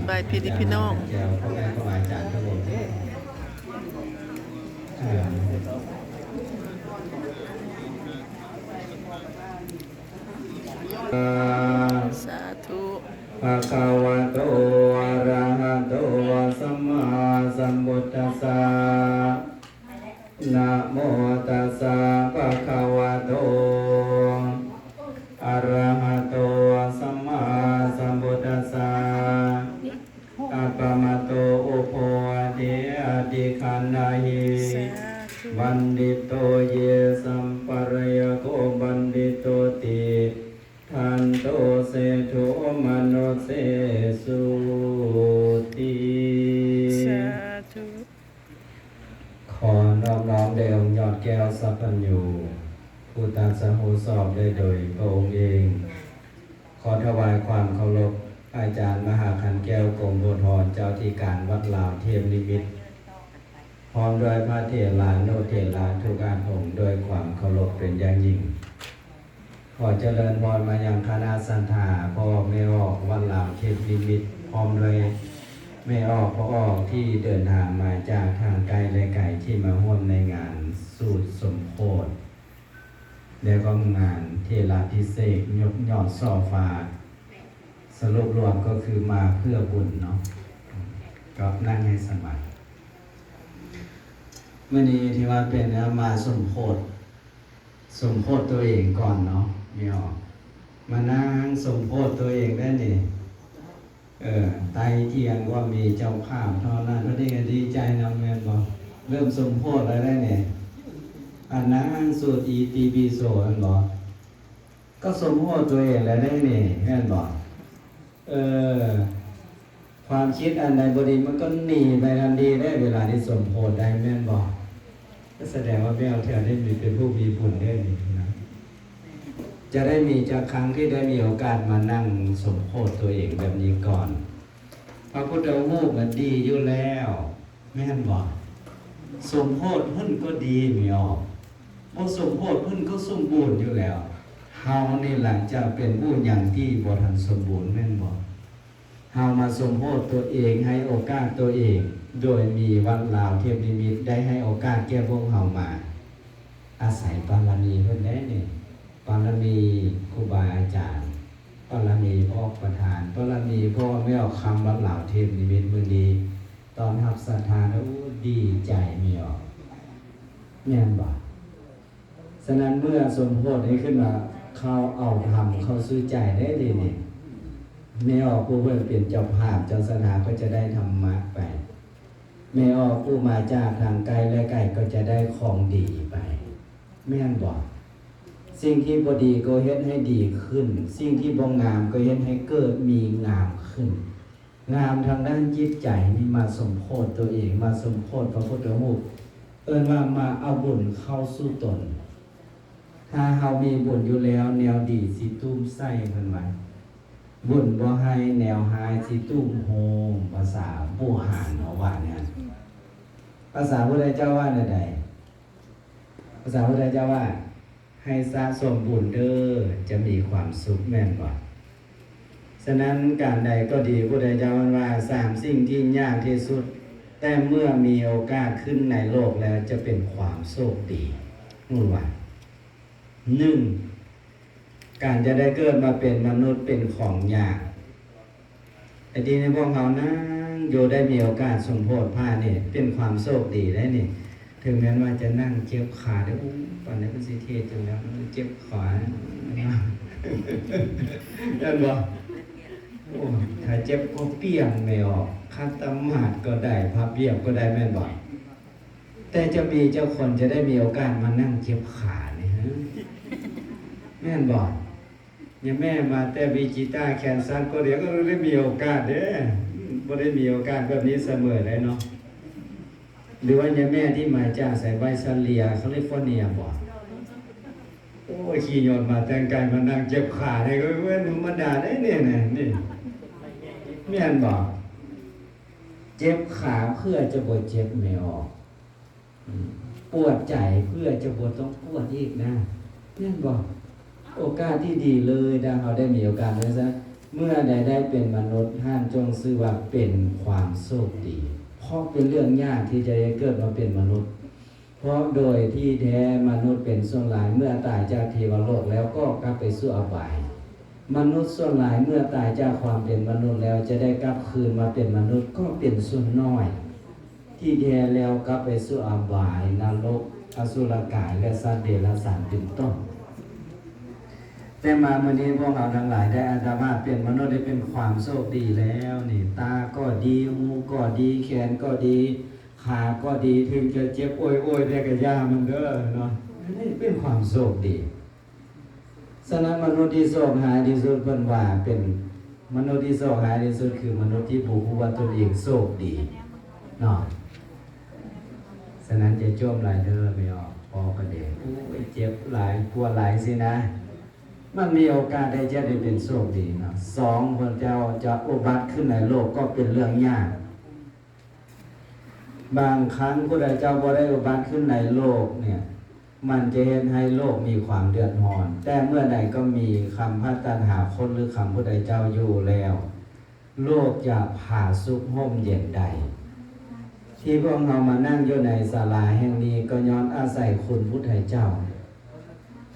ໄປພີ່ພີ່ນ້ອງ ແລ້ວພໍ່ແມ່ຄູອາຈານທັງໝົດເດ້ ສາທຸ ພະຄະວະໂຕ ອະຣະຫະໂຕ ສຳມາສຳພຸດທັດສະ ນະໂມຕັດສະ ພະຄະວະໂຕ ອະຣະຫະໂຕ ສຳມາສຳພຸດທັດສະ ອະປະມະໂຕ ອຸໂພ ອະທິ ອະທິກະນະຫິ ສາທຸ ບັນດິໂຕ ເຢ ສຳປະຣາຍະໂກ ບັນດິໂຕຕິ ທັນໂຕ ເສໂທ ມະນຸເສສຸຕິ ສາທຸ. ຂໍນອບນ້ອມແດ່ອົງຍອດແກ້ວສັບພັນຍູ ຜູ້ຕັດສະຮູ້ຊອບໄດ້ໂດຍພະອົງເອງ. ຂໍຖວາຍຄວາມເຄົາລົບ ອາຈານມະຫາຄັນແກ້ວ ກົມໂພທອນ ເຈົ້າທີ່ການວັດລາວເທບນິມິດ ພ້ອມດ້ວຍພະເຖລານຸເຖລະທຸກອາອົງ ດ້ວຍຄວາມເຄົາລົບເປັນຢ່າງຍິ່ງ. ຂໍຈະເລີນພອນມາຍັງຄະນະສັດທາ ພໍ່ແມ່ອອກວັດລາວເທບນິມິດ ພ້ອມດ້ວຍແມ່ອອກພໍ່ອອກທີ່ເດີນທາງມາຈາກທາງໃກ້ ແລະ ໄກ ທີ່ມາຮ່ວມໃນງານສູດສົມໂພດ ແລະ ກໍງານເຖລາພິເສກຍົກຍອດສໍຟ້າ. ສະຫຼຸບລວມກໍຄືມາເພື່ອບຸນເນາະ ກໍນັ່ງໃຫ້ສະບາຍ. ມື້ນີ້ຖືວ່າເປັນມາສົມໂພດ ສົມໂພດຕົວເອງກ່ອນເນາະ ແມ່ອອກ ມານັ່ງສົມໂພດຕົວເອງໄດ້ນີ້ ເອີ ໄຕ່ທຽນກໍມີເຈົ້າພາບເທົ່ານັ້ນ ເພິ່ນກໍດີໃຈນຳແມ່ນບໍ່? ເລີ່ມສົມໂພດແລ້ວໄດ໋ນີ້ ອັນນັ້ນສູດອີຕິປິໂສແມ່ນບໍ່? ກໍສົມໂພດຕົວເອງແລ້ວເດ້ນີ້ ແມ່ນບໍ່? ເອີ ຄວາມຄິດອັນໃດບໍ່ດີມັນກໍໜີໄປທັນທີເດ້ ເວລາທີ່ສົມໂພດໄດ້ ແມ່ນບໍ່? ກໍສະແດງວ່າແມ່ອອກເທື່ອນີ້ມີ ເປັນຜູ້ມີບຸນເດ້ນີ້ນະ ຈະໄດ້ມີຈັກຄັ້ງທີ່ໄດ້ມີໂອກາດມານັ່ງສົມໂພດຕົວເອງແບບນີ້ກ່ອນ. ພະພຸດທະຮູບມັນດີຢູ່ແລ້ວ ແມ່ນບໍ່? ສົມໂພດເພິ່ນກໍດີແມ່ອອກ ບໍ່ສົມໂພດເພິ່ນກໍສົມບູນຢູ່ແລ້ວ. ເຮົານີ້ລະຈະເປັນຜູ້ຍັງທີ່ບໍ່ທັນສົມບູນແມ່ນບໍ່? ເຮົາມາສົມໂພດຕົວເອງ ໃຫ້ໂອກາດຕົວເອງ ໂດຍມີວັດລາວເທບນິມິດໄດ້ໃຫ້ໂອກາດແກ່ພວກເຮົາມາ ອາໄສບາລະມີເພິ່ນແດ່ນີ້ ບາລະມີຄູບາອາຈານ ບາລະມີພວກປະທານ ບາລະມີພໍ່ແມ່ອອກຄຳວັດລາວເທບນິມິດມື້ນີ້ ຕ້ອນຮັບສັດທາ ໂອ້ ດີໃຈແມ່ອອກ ແມ່ນບໍ່? ສະນັ້ນເມື່ອສົມໂພດນີ້ຂຶ້ນມາ ເຂົາເອົາທຳເຂົ້າສູ່ໃຈໄດ້ເດນີ້ ແມ່ອອກຜູ້ເພິ່ນເປັນເຈົ້າພາບເຈົ້າສັດທາ ກໍຈະໄດ້ທຳມະໄປ ແມ່ອອກຜູ້ມາຈາກທາງໃກ້ ແລະ ໄກ ກໍຈະໄດ້ຂອງດີໄປ ແມ່ນບໍ່? ສິ່ງທີ່ບໍ່ດີກໍເຮັດໃຫ້ດີຂຶ້ນ ສິ່ງທີ່ບໍ່ງາມກໍເຮັດໃຫ້ເກີດມີງາມຂຶ້ນ. ງາມທາງດ້ານຈິດໃຈນີ້ມາສົມໂພດຕົວເອງ ມາສົມໂພດພະພຸດທະຮູບ ເອີ້ນວ່າມາເອົາບຸນເຂົ້າສູ່ຕົນ. ຖ້າເຮົາມີບຸນຢູ່ແລ້ວ ແນວດີຊິຕຸ້ມໃສ່ ເພິ່ນວ່າ ບຸນບໍ່ໃຫ້ ແນວຮ້າຍຊິຕຸ້ມໂຮມ ພາສາບູຮານເຮົາວ່າແນວນັ້ນ. ພາສາພຸດທະເຈົ້າວ່າແນວໃດ? ພາສາພຸດທະເຈົ້າວ່າ ໃຫ້ສະສົມບຸນເດີ ຈະມີຄວາມສຸກ ແມ່ນບໍ່? ສະນັ້ນ ການໃດກໍດີ ພຸດທະເຈົ້າເພິ່ນວ່າ ສາມສິ່ງທີ່ຍາກທີ່ສຸດ ແຕ່ເມື່ອມີໂອກາດຂຶ້ນໃນໂລກແລ້ວ ຈະເປັນຄວາມໂຊກດີ. ຮູ້ວ່າ ໜຶ່ງ ການຈະໄດ້ເກີດມາເປັນມະນຸດເປັນຂອງຍາກ. ແຕ່ທີ່ໃນພວກເຮົານັ່ງຢູ່ໄດ້ມີໂອກາດສົມໂພດພະນີ້ ເປັນຄວາມໂຊກດີໄດ໋ນີ້. ເຖິງແມ່ນວ່າຈະນັ່ງເຈັບຂາເດີ້ ໂອ້ ປານໃດເພິ່ນຊິເທດຈົນແລ້ວ ເຈັບຂາ ແມ່ນບໍ່? ໂອ້ ຖ້າເຈັບກໍປ່ຽງແມ່ອອກ ຂັດຕະໝາດກໍໄດ້ ພັບຮຽບກໍໄດ້ ແມ່ນບໍ່? ແຕ່ຈະມີຈັກຄົນຈະໄດ້ມີໂອກາດມານັ່ງເຈັບຂານີ້ ຮະ ແມ່ນບໍ່? ຍາແມ່ມາແຕ່ວິຈິຕາແຂນສັ້ນກໍດຽວກໍໄດ້ມີໂອກາດເດ້ ບໍ່ໄດ້ມີໂອກາດແບບນີ້ສະເໝີໄດ໋ເນາະ. ຫຼືວ່າຍາແມ່ທີ່ມາຈາກໃສ ໄວຊາເລຍ ຄາລິຟໍເນຍບໍ? ໂອ້ຍ ຂີ່ຍົນມາແຕ່ງໄກມານັ່ງເຈັບຂານີ້ ກໍເປັນທຳມະດາໄດ໋ນີ້ນະ ນີ້ ແມ່ນບໍ່? ເຈັບຂາເພື່ອຈະບໍ່ເຈັບແມ່ອອກ. ອືມ ປວດໃຈເພື່ອຈະບໍ່ຕ້ອງປວດອີກນະ ແມ່ນບໍ່? ໂອກາດທີ່ດີເລີຍ ຖ້າເຮົາໄດ້ມີໂອກາດ ເພາະສະນັ້ນ ເມື່ອໃດໄດ້ເປັນມະນຸດ, ທ່ານຈົ່ງຊື່ວ່າເປັນຄວາມໂຊກດີ, ເພາະເປັນເລື່ອງຍາກທີ່ຈະໄດ້ເກີດມາເປັນມະນຸດ. ເພາະໂດຍທີ່ແທ້ມະນຸດເປັນສ່ວນຫຼາຍ ເມື່ອຕາຍຈາກເທວະໂລກແລ້ວກໍກັບໄປສູ່ອະບາຍ. ມະນຸດສ່ວນຫຼາຍເມື່ອຕາຍຈາກຄວາມເປັນມະນຸດແລ້ວ ຈະໄດ້ກັບຄືນມາເປັນມະນຸດກໍເປັນສ່ວນໜ້ອຍ ທີ່ແທ້ແລ້ວກັບໄປສູ່ອະບາຍ, ນະລົກ, ອະສຸລະກາຍ ແລະ ສັດເດຍລະສານເປັນຕົ້ນ. ແຕ່ມາມື້ນີ້ພວກເຮົາທັງຫຼາຍໄດ້ອັດຕະພາບເປັນມະນຸດ ໄດ້ເປັນຄວາມໂຊກດີແລ້ວນີ້, ຕາກໍດີ, ຫູກໍດີ, ແຂນກໍດີ, ຂາກໍດີ, ເຖິງຈະເຈັບໂອ້ຍໆ ແຕ່ກໍຢ່າມັນເດີເນາະ, ນີ້ເປັນຄວາມໂຊກດີ. ສະນັ້ນ ມະນຸດທີ່ໂຊກຮ້າຍທີ່ສຸດ ເພິ່ນວ່າເປັນມະນຸດທີ່ໂຊກຮ້າຍທີ່ສຸດ ຄືມະນຸດທີ່ບໍ່ຮູ້ວ່າຕົນເອງໂຊກດີເນາະ. ສະນັ້ນ ຢ່າຈົ່ມຫຼາຍເດີ ແມ່ອອກ ພໍປະເດ ໂອ້ຍ ເຈັບຫຼາຍ ປວດຫຼາຍຊີ້ນະ. ມັນມີໂອກາດໄດ້ຈະໄດ້ເປັນໂຊກດີເນາະ. ສອງ ພະເຈົ້າຈະອຸບັດຂຶ້ນໃນໂລກກໍເປັນເລື່ອງຍາກ. ບາງຄັ້ງຜູ້ໃດເຈົ້າບໍ່ໄດ້ອຸບັດຂຶ້ນໃນໂລກເນ່ຍ ມັນຈະເຮັດໃຫ້ໂລກມີຄວາມເດືອດຮ້ອນ, ແຕ່ເມື່ອໃດກໍມີຄຳພະຕັນຫາຄົນ ຫຼື ຄຳຜູ້ໃດເຈົ້າຢູ່ແລ້ວ ໂລກຈະຜາສຸກຮົ່ມເຢັນໄດ້. ທີ່ພວກເຮົາມານັ່ງຢູ່ໃນສາລາແຫ່ງນີ້ ກໍຍ້ອນອາໄສຄຸນຜູ້ໃດເຈົ້າ.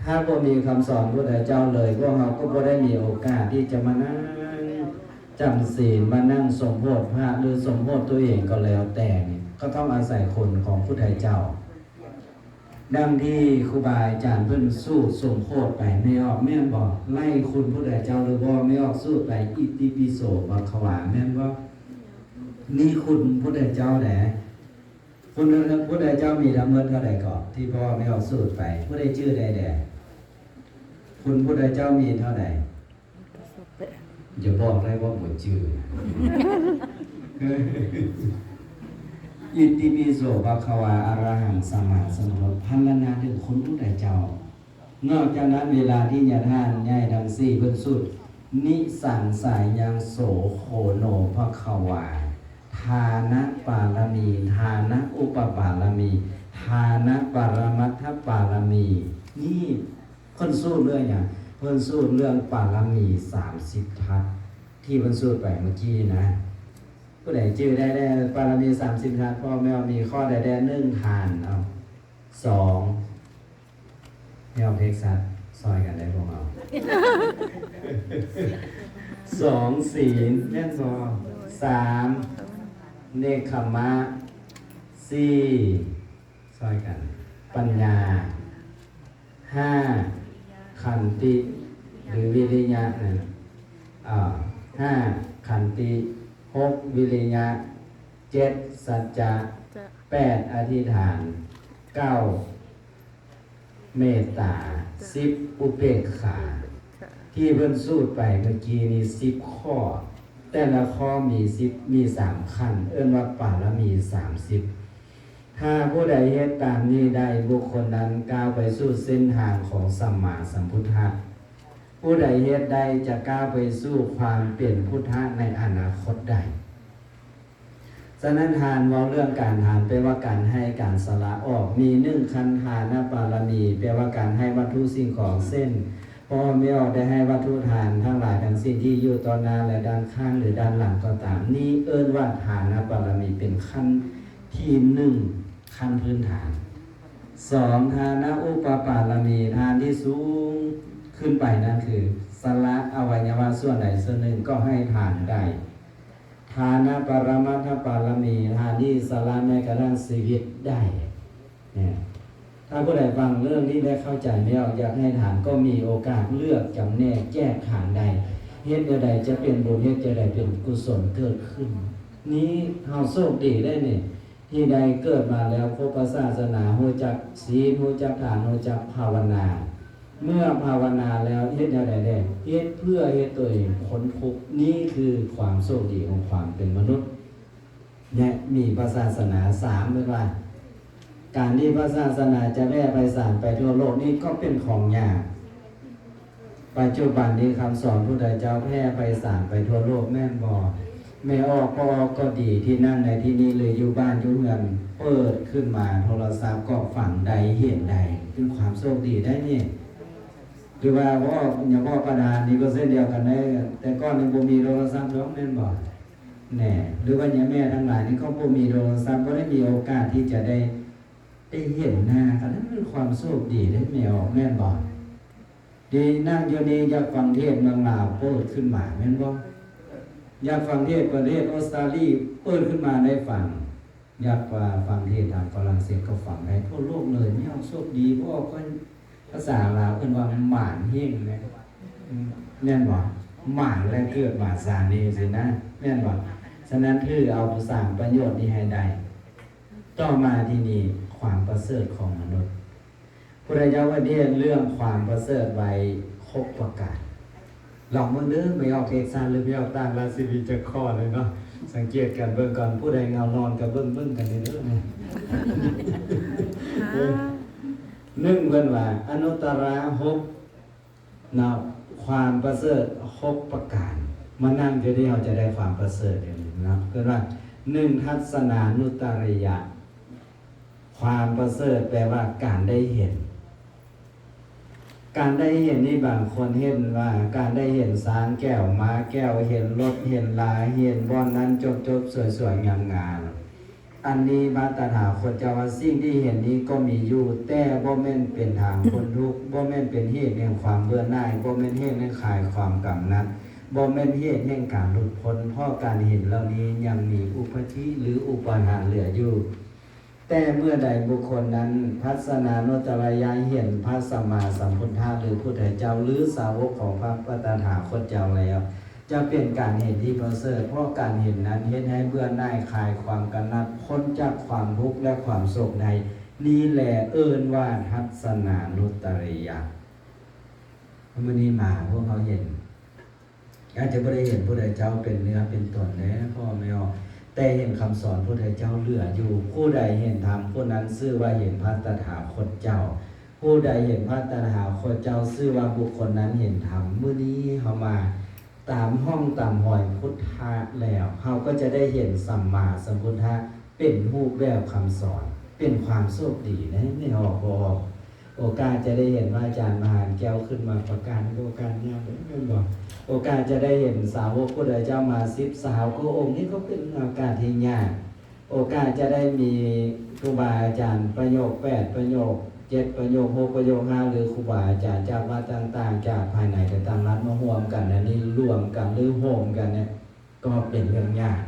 ຖ້າບໍ່ມີຄຳສອນພຸດທະເຈົ້າເລີຍ, ພວກເຮົາກໍບໍ່ໄດ້ມີໂອກາດທີ່ຈະມານັ່ງຈຳศีນ, ມານັ່ງສົມໂພດພະ ຫຼື ສົມໂພດຕົວເອງກໍແລ້ວແຕ່ນີ້, ກໍຕ້ອງອາໄສຄຸນຂອງພຸດທະເຈົ້າ. ດັ່ງທີ່ຄູບາອາຈານເພິ່ນສູດສົມໂພດໄປ, ແມ່ອອກແມ່ນບໍ່? ໄລ່ຄຸນພຸດທະເຈົ້າຫຼືບໍ່? ແມ່ອອກສູດໄປ ອິຕິປິໂສ ພະຄະວາ ແມ່ນບໍ່? ນີ້ຄຸນພຸດທະເຈົ້າແດ່. ຄຸນພຸດທະເຈົ້າມີທັງໝົດເທົ່າໃດເກາະ ທີ່ພໍ່ແມ່ອອກສູດໄປ? ຜູ້ໃດຈື່ໄດ້ແດ່? ຄຸນພຸດທະເຈົ້າມີເທົ່າໃດ? ຢ່າບອກໄດ້ວ່າບໍ່ຈື່. ອິຕິປິໂສ ພະຄະວາ ອະລະຫັງ ສຳມາສຳພຸດໂທ ພັນລະນາເຖິງຄຸນພຸດທະເຈົ້າ. ນອກຈາກນັ້ນ ເວລາທີ່ຍາທ່ານໃຫຍ່ທັງສີ່ເພິ່ນສູດ ນິສັງສາຍັງໂສໂຄໂນ ພະຄະວາ ທານະປາລະມີ ທານະອຸປະປາລະມີ ທານະປະລະມັດທະປາລະມີ ນີ້ເພິ່ນສູດເລື່ອງຫຍັງ? ເພິ່ນສູດເລື່ອງປາລະມີສາມສິບທັດ ທີ່ເພິ່ນສູດໄປເມື່ອກີ້ນະ. ຜູ້ໃດຈື່ໄດ້ແດ່ ປາລະມີສາມສິບທັດ ພໍ່ແມ່ມີຂໍ້ໃດແດ່? ໜຶ່ງ ທານ ເອົາ ສອງ ແນວເພັກຊັດ ຊ່ອຍກັນໄດ້ພວກເຮົາ. ສອງ ສີນ ແມ່ນບໍ່? ສາມ ເນກຂະມະ. ສີ່ ຊ່ອຍກັນ ປັນຍາ. ຫ້າ ຂັນຕິ ຫຼື ວິລິຍະ ນັ້ນ ເອີ ຫ້າ ຂັນຕິ. ຫົກ ວິລິຍະ. ເຈັດ ສັດຈະ. ແປດ ອະທິຖານ. ເກົ້າ ເມດຕາ. ສິບ ອຸເບກຂາ. ທີ່ເພິ່ນສູດໄປເມື່ອກີ້ນີ້ ສິບຂໍ້, ແຕ່ລະຂໍ້ມີສິບ ມີສາມຂັ້ນ ເອີ້ນວ່າປາລະມີສາມສິບ. ຖ້າຜູ້ໃດເຮັດຕາມນີ້ໄດ້, ບຸກຄົນນັ້ນກ້າວໄປສູ່ເສັ້ນທາງຂອງສຳມາສຳພຸດທະ. ຜູ້ໃດເຮັດໄດ້ຈະກ້າວໄປສູ່ຄວາມເປັນພຸດທະໃນອະນາຄົດໄດ້. ສະນັ້ນ ທານ ເວົ້າເລື່ອງການທານ ແປວ່າການໃຫ້ ການສະຫຼະອອກ. ມີໜຶ່ງຂັ້ນ ທານະປາລະມີ ແປວ່າການໃຫ້ວັດຖຸສິ່ງຂອງ ເຊັ່ນ ພໍ່ແມ່ອອກໄດ້ໃຫ້ວັດຖຸທານທັງຫຼາຍທັງສິ້ນທີ່ຢູ່ຕໍ່ໜ້າ ແລະ ດ້ານຂ້າງ ຫຼື ດ້ານຫຼັງກໍຕາມ, ນີ້ເອີ້ນວ່າທານະປາລະມີ ເປັນຂັ້ນທີໜຶ່ງ ຂັ້ນພື້ນຖານ. ສອງ ທານະອຸປະປາລະມີ ທານທີ່ສູງຂຶ້ນໄປນັ້ນຄື ສະຫຼະອະໄວຍະວະສ່ວນໃດສ່ວນໜຶ່ງກໍໃຫ້ທານໄດ້. ທານະປະລະມັດທະປາລະມີ ທານທີ່ສະຫຼະແມ້ກະທັ້ງຊີວິດໄດ້. ແມ່ນ ຖ້າຜູ້ໃດຟັງເລື່ອງນີ້ແລ້ວເຂົ້າໃຈແລ້ວ ຢາກໃຫ້ທານ ກໍມີໂອກາດເລືອກຈຳແນກແຈກທານໄດ້. ເຮັດແນວໃດຈະເປັນບຸນ, ເຮັດແນວໃດເປັນກຸສົນເກີດຂຶ້ນ. ນີ້ເຮົາໂຊກດີໄດ໋ນີ້ ທີ່ໄດ້ເກີດມາແລ້ວພົບພະສາສະໜາ, ຮູ້ຈັກສິນ, ຮູ້ຈັກທານ, ຮູ້ຈັກພາວະນາ. ເມື່ອພາວະນາແລ້ວເຮັດແນວໃດແດ່? ເຮັດເພື່ອເຮັດຕົວເອງພົ້ນທຸກ. ນີ້ຄືຄວາມໂຊກດີຂອງຄວາມເປັນມະນຸດ ແລະ ມີພະສາສະໜາ. ສາມ ເພິ່ນວ່າ ການທີ່ພະສາສະໜາຈະແຜ່ໄພສານໄປທົ່ວໂລກນີ້ກໍເປັນຂອງຍາກ. ປັດຈຸບັນນີ້ຄຳສອນພຸດທະເຈົ້າແຜ່ໄພສານໄປທົ່ວໂລກແມ່ນບໍ່? ແມ່ອອກ ພໍ່ອອກກໍດີ ທີ່ນັ່ງໃນທີ່ນີ້ ຫຼື ຢູ່ບ້ານຢູ່ເຮືອນ ເປີດຂຶ້ນມາໂທລະສັບກໍຟັງໄດ້ເຫັນໄດ້ ເປັນຄວາມໂຊກດີໄດ໋ນີ້. ຫຼືວ່າເວົ້າ ຢ່າເວົ້າປະທານນີ້ກໍເຊັ່ນດຽວກັນເດ້ ແຕ່ກ່ອນນີ້ບໍ່ມີໂທລະສັບດອກ ແມ່ນບໍ່? ແນ່ ຫຼືວ່າຍາແມ່ທັງຫຼາຍນີ້ກໍບໍ່ມີໂທລະສັບ ບໍ່ໄດ້ມີໂອກາດທີ່ຈະໄດ້ ໄດ້ເຫັນໜ້າກັນ ນັ້ນເປັນຄວາມໂຊກດີເດ້ແມ່ອອກ ແມ່ນບໍ່? ດີ ນັ່ງຢູ່ນີ້ ຢາກຟັງເທດເມືອງລາວ ເປີດຂຶ້ນມາ ແມ່ນບໍ່? ຢາກຟັງເທດປະເທດອົດສະຕາລີ ເປີດຂຶ້ນມາໄດ້ຟັງ ຢາກວ່າຟັງເທດທາງຝຣັ່ງເສດກໍຟັງໄດ້ທົ່ວໂລກເລີຍ ແມ່ອອກໂຊກດີ ເພາະວ່າຂ້ອຍ ພາສາລາວເອີ້ນວ່າໝານເຮງແມ່ນ ແມ່ນບໍ່? ໝານແລະເກີດມາຊາດນີ້ຊີ້ນະ ແມ່ນບໍ່? ສະນັ້ນຖືເອົາສາມປະໂຫຍດນີ້ໃຫ້ໄດ້. ຕໍ່ມາທີນີ້ ຄວາມປະເສີດຂອງມະນຸດ ພຸດທະເຈົ້າເພິ່ນເຫັນເລື່ອງຄວາມປະເສີດໄວ້ຫົກປະການ. ລອງເບິ່ງເດີ ແມ່ອອກເທັກຊັສ ຫຼືແມ່ອອກຕ່າງລັດຊິມີຈັກຂໍ້ເລີຍເນາະ ສັງເກດກັນເບິ່ງກ່ອນ ຜູ້ໃດເຫງົານອນກໍເບິ່ງ ເບິ່ງກັນເດີ ເອີ ໜຶ່ງ ເພິ່ນວ່າອະນຸດຕະລະຫົກເນາະ ຄວາມປະເສີດຫົກປະການ ມານັ່ງຢູ່ນີ້ເຮົາຈະໄດ້ຄວາມປະເສີດຢູ່ນີ້ເນາະ ເພິ່ນວ່າ ໜຶ່ງ ທັດສະນານຸດຕະລິຍະ ຄວາມປະເສີດແປວ່າການໄດ້ເຫັນ ການໄດ້ເຫັນນີ້ ບາງຄົນເຫັນວ່າການໄດ້ເຫັນຊ້າງແກ້ວ ມ້າແກ້ວ ເຫັນລົດເຫັນລາ ເຫັນບ່ອນນັ້ນຈົບໆ ສວຍໆ ງາມໆ ອັນນີ້ພະຕະຖາຄົດເຈົ້າວ່າ ສິ່ງທີ່ເຫັນນີ້ກໍມີຢູ່ ແຕ່ບໍ່ແມ່ນເປັນທາງພົ້ນທຸກ ບໍ່ແມ່ນເປັນເຫດແຫ່ງຄວາມເບື່ອໜ່າຍ ບໍ່ແມ່ນເຫດແຫ່ງຄາຍຄວາມກຳໜັດ ບໍ່ແມ່ນເຫດແຫ່ງການຫຼຸດພົ້ນ ເພາະການເຫັນເຫຼົ່ານີ້ຍັງມີອຸປາທິ ຫຼື ອຸປາທານເຫຼືອຢູ່. ແຕ່ເມື່ອໃດບຸກຄົນນັ້ນ ທັດສະນານຸດຕະລະຍະ ເຫັນພະສຳມາສຳພຸດທະ ຫຼື ພຸດທະເຈົ້າ ຫຼື ສາວົກຂອງພະປະຕະຖາຄົດເຈົ້າແລ້ວ ຈະເປັນການເຫັນທີ່ປະເສີດ ເພາະການເຫັນນັ້ນເຮັດໃຫ້ເບື່ອໜ່າຍ ຄາຍຄວາມກຳໜັດ ພົ້ນຈາກຄວາມທຸກ ແລະ ຄວາມໂສກໄດ້. ນີ້ແຫຼະເອີ້ນວ່າທັດສະນານຸດຕະລິຍະ. ມື້ນີ້ມາພວກເຮົາເຫັນ ອາດຈະບໍ່ໄດ້ເຫັນພຸດທະເຈົ້າເປັນເນື້ອເປັນຕົນເດ້ພໍ່ແມ່ອອກ ແຕ່ເຫັນຄຳສອນພຸດທະເຈົ້າເຫຼືອຢູ່. ຜູ້ໃດເຫັນທຳ ຜູ້ນັ້ນຊື່ວ່າເຫັນພະຕະຖາຄົດເຈົ້າ. ຜູ້ໃດເຫັນພະຕະຖາຄົດເຈົ້າ ຊື່ວ່າບຸກຄົນນັ້ນເຫັນທຳ. ມື້ນີ້ເຮົາມາຕາມຮ່ອງຕາມຮອຍພຸດທະແລ້ວ ເຮົາກໍຈະໄດ້ເຫັນສຳມາສຳພຸດທະ ເປັນຮູບແບບຄຳສອນ ເປັນຄວາມໂຊກດີໃນ ໃນຮອບບໍ່ອອກ ໂອກາດຈະໄດ້ເຫັນພະອາຈານມະຫານແກ້ວຂຶ້ນມາປະການ ໂອກາດຍາກເດ້ ແມ່ນບໍ່? ໂອກາດຈະໄດ້ເຫັນສາວົກພຸດທະເຈົ້າມາສິບ ຊາວກວ່າອົງ ນີ້ກໍເປັນໂອກາດທີ່ຍາກ. ໂອກາດຈະໄດ້ມີຄູບາອາຈານປະໂຫຍກແປດ ປະໂຫຍກເຈັດ ປະໂຫຍກຫົກ ປະໂຫຍກຫ້າ ຫຼື ຄູບາອາຈານຈາກວັດຕ່າງໆ ຈາກພາຍໃນ ແລະ ຕ່າງລັດມາຮ່ວມກັນ ອັນນີ້ລວມກັນ ຫຼື ໂຮມກັນເນຍ ກໍເປັນເລື່ອງຍາກ.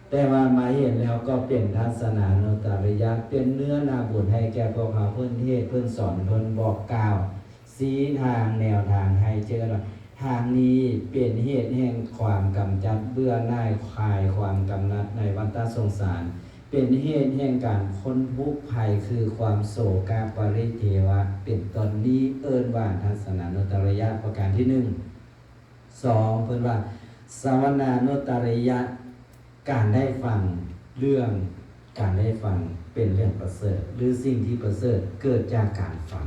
ແຕ່ວ່າມາເຫັນແລ້ວກໍເປັນທັດສະນານຸດຕະລິຍະ ເປັນເນື້ອນາບຸນໃຫ້ແກ່ພວກເຮົາ ເພິ່ນເທດ ເພິ່ນສອນ ເພິ່ນບອກກ່າວ ຊີ້ທາງແນວທາງໃຫ້ເຈີວ່າ ທາງນີ້ເປັນເຫດແຫ່ງຄວາມກຳຈັດເບື່ອໜ່າຍ ຄາຍຄວາມກຳໜັດໃນວັດຕະສົງສານ ເປັນເຫດແຫ່ງການພົ້ນທຸກໄພ ຄືຄວາມໂສກະປະລິເທວະ ເປັນຕົ້ນ. ນີ້ເອີ້ນວ່າທັດສະນານຸດຕະລິຍະປະການທີໜຶ່ງ. ສອງ ເພິ່ນວ່າ ສະວະນານຸດຕະລິຍະ ການໄດ້ຟັງ ເລື່ອງການໄດ້ຟັງເປັນເລື່ອງປະເສີດ ຫຼື ສິ່ງທີ່ປະເສີດເກີດຈາກການຟັງ.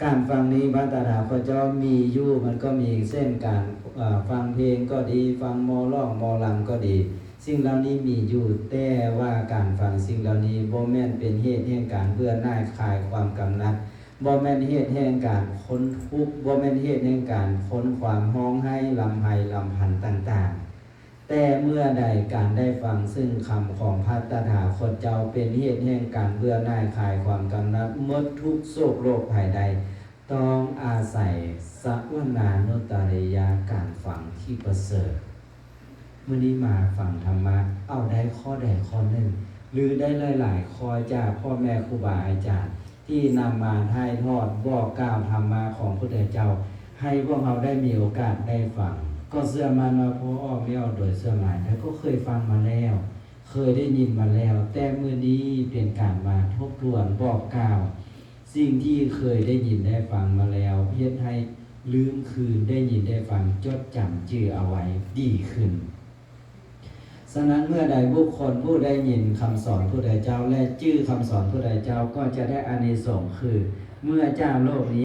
ການຟັງນີ້ ພະຕະຖາຄົດເຈົ້າມີຢູ່ ມັນກໍມີເຊັ່ນການ ເອີ ຟັງເພງກໍດີ ຟັງໝໍຮ້ອງໝໍລຳກໍດີ ສິ່ງເຫຼົ່ານີ້ມີຢູ່ ແຕ່ວ່າການຟັງສິ່ງເຫຼົ່ານີ້ບໍ່ແມ່ນເປັນເຫດແຫ່ງການເບື່ອໜ່າຍ ຄາຍຄວາມກຳໜັດ ບໍ່ແມ່ນເຫດແຫ່ງການພົ້ນທຸກ ບໍ່ແມ່ນເຫດແຫ່ງການພົ້ນຄວາມຮ້ອງໄຫ້ລຳໄພລຳພັນຕ່າງໆ ແຕ່ເມື່ອໃດການໄດ້ຟັງຊຶ່ງຄຳຂອງພະຕະຖາຄົດເຈົ້າ ເປັນເຫດແຫ່ງການເບື່ອໜ່າຍ ຄາຍຄວາມກຳໜັດ ໝົດທຸກໂສກໂລກໄພໄດ້ ຕ້ອງອາໄສສະວະນານຸດຕະລິຍະ ການຟັງທີ່ປະເສີດ. ມື້ນີ້ມາຟັງທຳມະ ເອົາໄດ້ຂໍ້ໃດຂໍ້ໜຶ່ງ ຫຼື ໄດ້ຫຼາຍໆຂໍ້ຈາກພໍ່ແມ່ຄູບາອາຈານ ທີ່ນຳມາຖ່າຍທອດບອກກ່າວທຳມະຂອງພຸດທະເຈົ້າ ໃຫ້ພວກເຮົາໄດ້ມີໂອກາດໄດ້ຟັງ. ກໍເຊື່ອໝັ້ນວ່າພໍ່ອອກແມ່ອອກໂດຍສ່ວນຫຼາຍແລ້ວກໍເຄີຍຟັງມາແລ້ວ ເຄີຍໄດ້ຍິນມາແລ້ວ, ແຕ່ມື້ນີ້ເປັນການມາທົບທວນບອກກ່າວ ສິ່ງທີ່ເຄີຍໄດ້ຍິນໄດ້ຟັງມາແລ້ວ ເຮັດໃຫ້ລືມຄືນ ໄດ້ຍິນໄດ້ຟັງ ຈົດຈຳຈື່ເອົາໄວ້ດີຂຶ້ນ. ສະນັ້ນ ເມື່ອໃດບຸກຄົນຜູ້ໄດ້ຍິນຄຳສອນພຸດທະເຈົ້າ ແລະ ຈື່ຄຳສອນພຸດທະເຈົ້າ ກໍຈະໄດ້ອານິສົງຄື ເມື່ອຈາກໂລກນີ້